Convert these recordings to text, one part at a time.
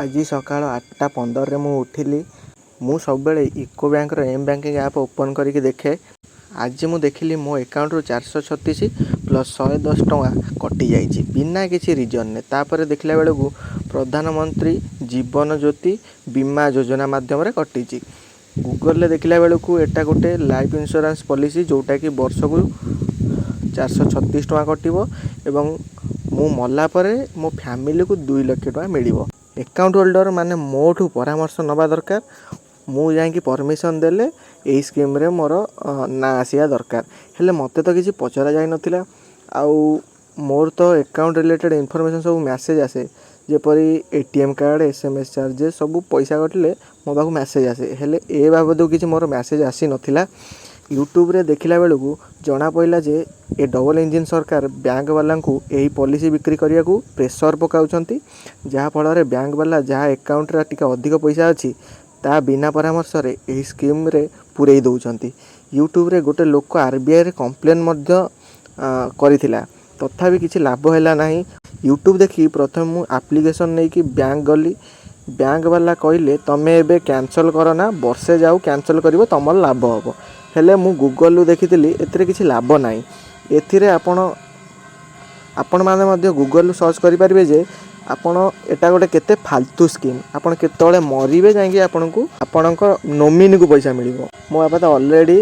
ଆଜି ସକାଳ 8:15ରେ ମୁଁ ଉଠିଲି। ମୁଁ ସବୁବେଳେ ୟୁକୋ ବ୍ୟାଙ୍କର ଏମ୍ ବ୍ୟାଙ୍କିଂ ଆପ୍ ଓପନ୍ କରିକି ଦେଖେ। ଆଜି ମୁଁ ଦେଖିଲି, ମୋ ଆକାଉଣ୍ଟରୁ 436 ପ୍ଲସ୍ 110 ଟଙ୍କା କଟିଯାଇଛି ବିନା କିଛି ରିଜନ୍ରେ। ତାପରେ ଦେଖିଲା ବେଳକୁ ପ୍ରଧାନମନ୍ତ୍ରୀ ଜୀବନ ଜ୍ୟୋତି ବୀମା ଯୋଜନା ମାଧ୍ୟମରେ କଟିଛି। ଗୁଗଲରେ ଦେଖିଲା ବେଳକୁ ଏଇଟା ଗୋଟେ ଲାଇଫ୍ ଇନ୍ସୁରାନ୍ସ ପଲିସି, ଯେଉଁଟାକି ବର୍ଷକୁ 436 ଟଙ୍କା କଟିବ ଏବଂ ମୁଁ ମଲା ପରେ ମୋ ଫ୍ୟାମିଲିକୁ 2 ଲକ୍ଷ ଟଙ୍କା ମିଳିବ। ଆକାଉଣ୍ଟ ହୋଲ୍ଡର ମାନେ ମୋଠୁ ପରାମର୍ଶ ନେବା ଦରକାର। ମୁଁ ଯାଇକି ପରମିସନ୍ ଦେଲେ ଏଇ ସ୍କିମ୍ରେ ମୋର ନାଁ ଆସିବା ଦରକାର। ହେଲେ ମୋତେ ତ କିଛି ପଚରା ଯାଇନଥିଲା। ଆଉ ମୋର ତ ଆକାଉଣ୍ଟ ରିଲେଟେଡ଼୍ ଇନଫର୍ମେସନ୍ ସବୁ ମ୍ୟାସେଜ୍ ଆସେ, ଯେପରି ATM card, SMS charges, ସବୁ ପଇସା କଟିଲେ ମୋ ପାଖକୁ ମ୍ୟାସେଜ୍ ଆସେ। ହେଲେ ଏ ବାବଦକୁ କିଛି ମୋର ମ୍ୟାସେଜ୍ ଆସିନଥିଲା। ୟୁଟ୍ୟୁବରେ ଦେଖିଲା ବେଳକୁ ଜଣାପଡ଼ିଲା ଯେ ଏ ଡବଲ୍ ଇଞ୍ଜିନ୍ ସରକାର ବ୍ୟାଙ୍କବାଲାଙ୍କୁ ଏହି ପଲିସି ବିକ୍ରି କରିବାକୁ ପ୍ରେସର୍ ପକାଉଛନ୍ତି, ଯାହାଫଳରେ ବ୍ୟାଙ୍କବାଲା ଯାହା ଆକାଉଣ୍ଟରେ ଟିକେ ଅଧିକ ପଇସା ଅଛି, ତା ବିନା ପରାମର୍ଶରେ ଏହି ସ୍କିମ୍ରେ ପୂରେଇ ଦେଉଛନ୍ତି। ୟୁଟ୍ୟୁବରେ ଗୋଟେ ଲୋକ ଆର୍ବିଆଇରେ କମ୍ପ୍ଲେନ୍ ମଧ୍ୟ କରିଥିଲା, ତଥାପି କିଛି ଲାଭ ହେଲା ନାହିଁ। ୟୁଟ୍ୟୁବ୍ ଦେଖିକି ପ୍ରଥମେ ମୁଁ ଆପ୍ଲିକେସନ୍ ନେଇକି ବ୍ୟାଙ୍କ ଗଲି। ବ୍ୟାଙ୍କବାଲା କହିଲେ, "ତୁମେ ଏବେ କ୍ୟାନସଲ୍ କରନା, ବର୍ଷେ ଯାଉ କ୍ୟାନସଲ୍ କରିବ, ତୁମର ଲାଭ ହେବ।" ହେଲେ ମୁଁ ଗୁଗଲରୁ ଦେଖିଥିଲି, ଏଥିରେ କିଛି ଲାଭ ନାହିଁ। ଏଥିରେ ଆପଣମାନେ ମଧ୍ୟ ଗୁଗଲରୁ ସର୍ଚ୍ଚ କରିପାରିବେ ଯେ ଆପଣ ଏଇଟା ଗୋଟେ କେତେ ଫାଲତୁ ସ୍କିମ୍। ଆପଣ କେତେବେଳେ ମରିବେ, ଯାଇକି ଆପଣଙ୍କୁ ଆପଣଙ୍କ ନୋମିନିକୁ ପଇସା ମିଳିବ। ମୋ ବାପା ତ ଅଲରେଡ଼ି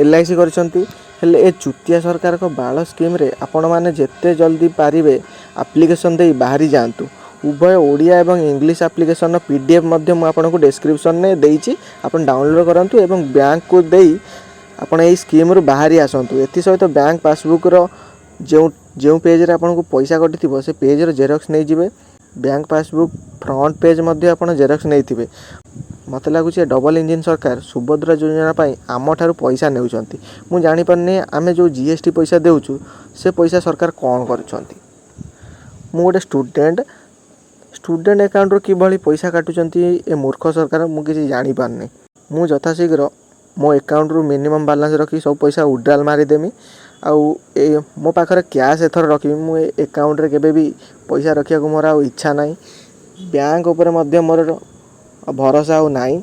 ଏଲ୍ଆଇସି କରିଛନ୍ତି। ହେଲେ ଏ ଚୁତିଆ ସରକାରଙ୍କ ବାଳ ସ୍କିମ୍ରେ ଆପଣମାନେ ଯେତେ ଜଲ୍ଦି ପାରିବେ ଆପ୍ଲିକେସନ୍ ଦେଇ ବାହାରି ଯାଆନ୍ତୁ। ଉଭୟ ଓଡ଼ିଆ ଏବଂ ଇଂଲିଶ ଆପ୍ଲିକେସନ୍ର ପିଡିଏଫ୍ ମଧ୍ୟ ମୁଁ ଆପଣଙ୍କୁ ଡେସ୍କ୍ରିପସନ୍ରେ ଦେଇଛି। ଆପଣ ଡାଉନଲୋଡ଼୍ କରନ୍ତୁ ଏବଂ ବ୍ୟାଙ୍କକୁ ଦେଇ ଆପଣ ଏଇ ସ୍କିମ୍ରୁ ବାହାରି ଆସନ୍ତୁ। ଏଥିସହିତ ବ୍ୟାଙ୍କ ପାସବୁକ୍ର ଯେଉଁ ଯେଉଁ ପେଜ୍ରେ ଆପଣଙ୍କୁ ପଇସା କଟିଥିବ, ସେ ପେଜ୍ର ଜେରକ୍ସ ନେଇଯିବେ। ବ୍ୟାଙ୍କ ପାସବୁକ୍ ଫ୍ରଣ୍ଟ ପେଜ୍ ମଧ୍ୟ ଆପଣ ଜେରକ୍ସ ନେଇଥିବେ। ମୋତେ ଲାଗୁଛି ଏ ଡବଲ୍ ଇଞ୍ଜିନ୍ ସରକାର ସୁଭଦ୍ରା ଯୋଜନା ପାଇଁ ଆମଠାରୁ ପଇସା ନେଉଛନ୍ତି। ମୁଁ ଜାଣିପାରୁନି, ଆମେ ଯେଉଁ ଜିଏସ୍ଟି ପଇସା ଦେଉଛୁ, ସେ ପଇସା ସରକାର କ'ଣ କରୁଛନ୍ତି? ମୁଁ ଗୋଟେ ଷ୍ଟୁଡ଼େଣ୍ଟ। ଷ୍ଟୁଡ଼େଣ୍ଟ ଆକାଉଣ୍ଟରୁ କିଭଳି ପଇସା କାଟୁଛନ୍ତି ଏ ମୂର୍ଖ ସରକାର, ମୁଁ କିଛି ଜାଣିପାରୁନି। ମୁଁ ଯଥାଶୀଘ୍ର ମୋ ଆକାଉଣ୍ଟରୁ ମିନିମମ୍ ବାଲାନ୍ସ ରଖି ସବୁ ପଇସା ୱିଡ୍ରାଲ୍ ମାରିଦେମି ଆଉ ଏ ମୋ ପାଖରେ କ୍ୟାସ୍ ଏଥର ରଖିବି। ମୁଁ ଏ ଆକାଉଣ୍ଟରେ କେବେ ବି ପଇସା ରଖିବାକୁ ମୋର ଆଉ ଇଚ୍ଛା ନାହିଁ। ବ୍ୟାଙ୍କ ଉପରେ ମଧ୍ୟ ମୋର ଭରସା ଆଉ ନାହିଁ।